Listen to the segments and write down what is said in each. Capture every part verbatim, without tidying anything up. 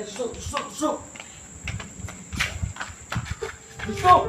Suk, suk, suk. Suk.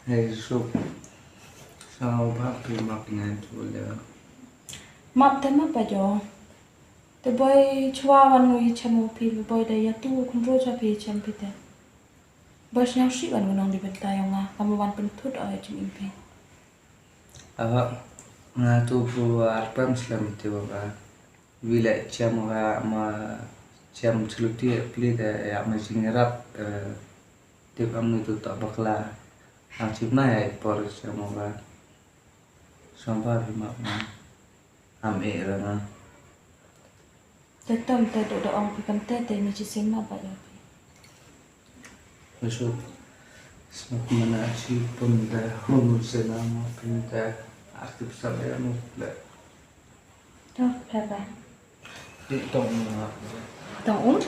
Hei, Suk. Sngewbha phi map ïa nga tu le. Map te map ba jo. Te boi chwa wan ngi chem u phi, boi da ïa tu khun ro cha phi chem phi te. Boi sngewsih wan ngi nong di bynta ïa nga, kam wan pynthut o ïa jingim phi. Ava, nga tu bu arpem slem te ba. Wi leh chem wa ma chem chluti pli de ya ma jingrap, eh, tip am ni tu ta bakla. Ang chip na ya por chem wa. Samba ri ma ma. Am e ra na. Te tom te do do ong pi kam te te ni chi sim ma ba ya pi. Masuk. Sma kumana chi pun da hun se na ma pun da artip sa ya mu le. Tong pha ba. Ti tong na. Tong um.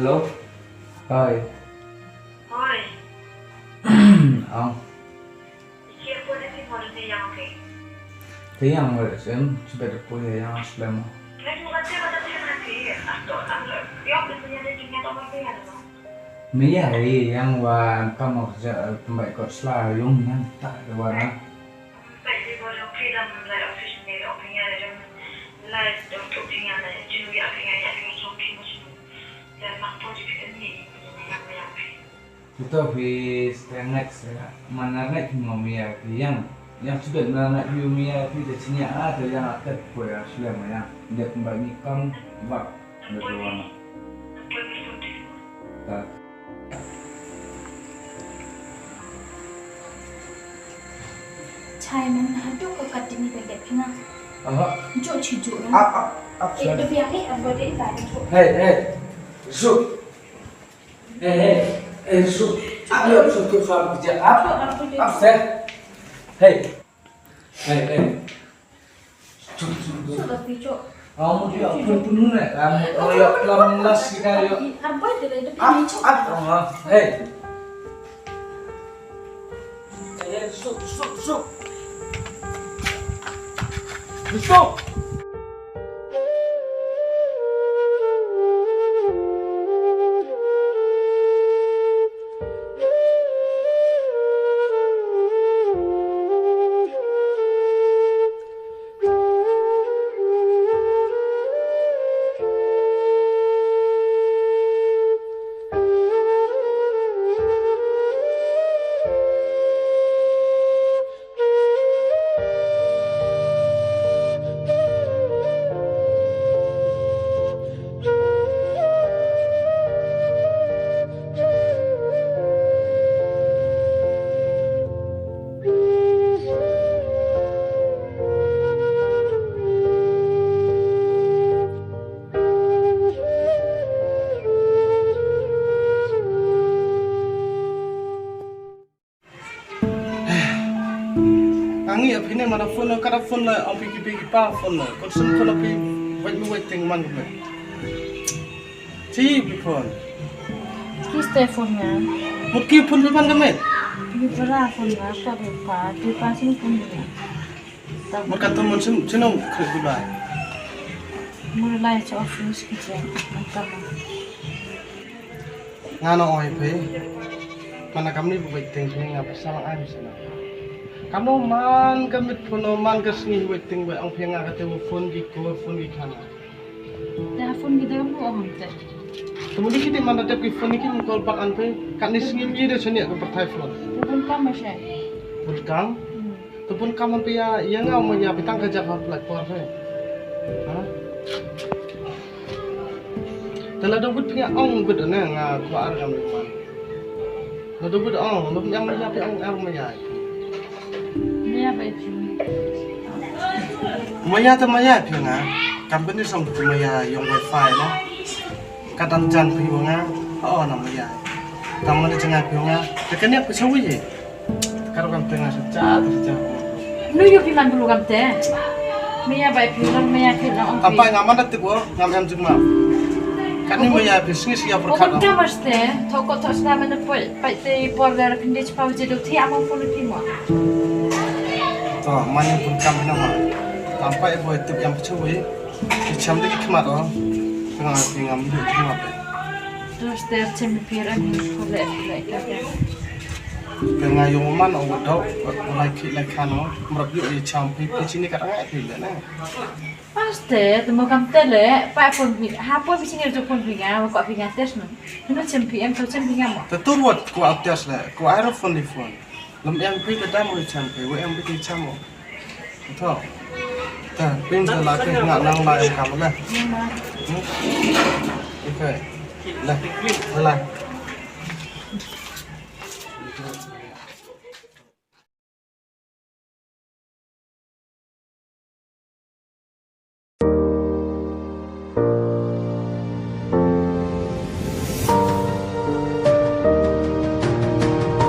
Hello. Hi. Hi. Ang. Te yang wa sem, chibet poi yang slem. Mia hi yang wa pamok ja pembaik kot sla yung yang tak ada warna. Kita phi setengah se mana nak mau mia phi yang yang sudah mana nak you mia phi de sini ada yang akan poi asli yang dia kembali kam bak berdoa. Chai man haduh ka kat dini bendek pina. Aha. Juk chi juk na. Up, up, up. Eh, sir. Dia biar eh, apa dia tak juk. Hey, hey. Su. Hey, hey. Hey, su. Up, up, su, su, su, up, up, up, sir. Hey. Hey, hey. Su, su, su. Su, tapi juk. Amu dia pun pun ne. Amu oh ya pelam las kita yo. Apa dia dia. Up, up, oh, hey. Hey, hey, su, su, su. Su. Ngi ap ine mana phone ka da phone la ong pi ki pi ki pa phone la. Kon sun phone pi wait me wait ting man ko. Chi pi phone. Kiste phone nga. Mut ki phone pi man ka me. Ni para phone nga pa pi pa pi pa sin phone nga. Mut ka tu mun sin sin ong kre ku ba. Mut lai cha office ki cha. Antama. Nga na oi phi. Mana kam ni bu wait ting phi nga pisa lang ai pisa na. Kam no man ka mit phone no man ka sngi wait ting wait ong phi nga ka te phone ki ko phone ki khana. Te ha phone ki te kam no ong te. Te mu ni ki te man da tep ki phone ki mu call back an phi. Kat ni sngi mi de senia ka perthai phone. Te phone kam ma shai. Phone kam. Hmm. Te pun kam phi ya, ya nga ma ya pi tang ka jak ha plat por phi. Ha? Te la dong but phi ya ong but ne nga kwah ar kam man. La dong but ong, la phi ya ma ya phi ong ar ma ya. Ma ya ba phi. Ma ya te ma ya phi nga. Company sam te ma ya yong wifi no. Ka dang jan phi wa nga. Oh na ma ya. Tang ma ne janga phi wa nga. Te ka ne phi sa wi. Karo kam te nga sa cha te cha. Nu yu ki man bulu kam te. Mia bai phi long mia phi long. Apa nga man da te ko ngam em jingma. Kan ni mia phi sngi sia per. Okon khat. Ka mas te. Thoko thos na man poi pai te por da kan de chpau je do ti among pun phi mo. To man ni pun kam na ma. Tam pai boi tu yang chui. Ki cham de ki khmat o. Nga phi ngam du khmat. Terus ter chem phi ra ni ko le le ka. Ka nga yong man o dau, o lai khi lai khan o, mrap yu i cham phi phi chini ka ngai phi le na. Paste, te mo kam te le, pa phone phi, ha phone phi chini jo phone phi nga, ko phi nga test no. Hino chem phi em to chem phi nga mo. Te tur wat ko ap test le, ko ai ro phone di phone. Lam em phi te dam o i cham phi, wo em phi te cham o. Tho. Ta pin ta la pin nga nang la em kam la. Hmm? Okay. La. La.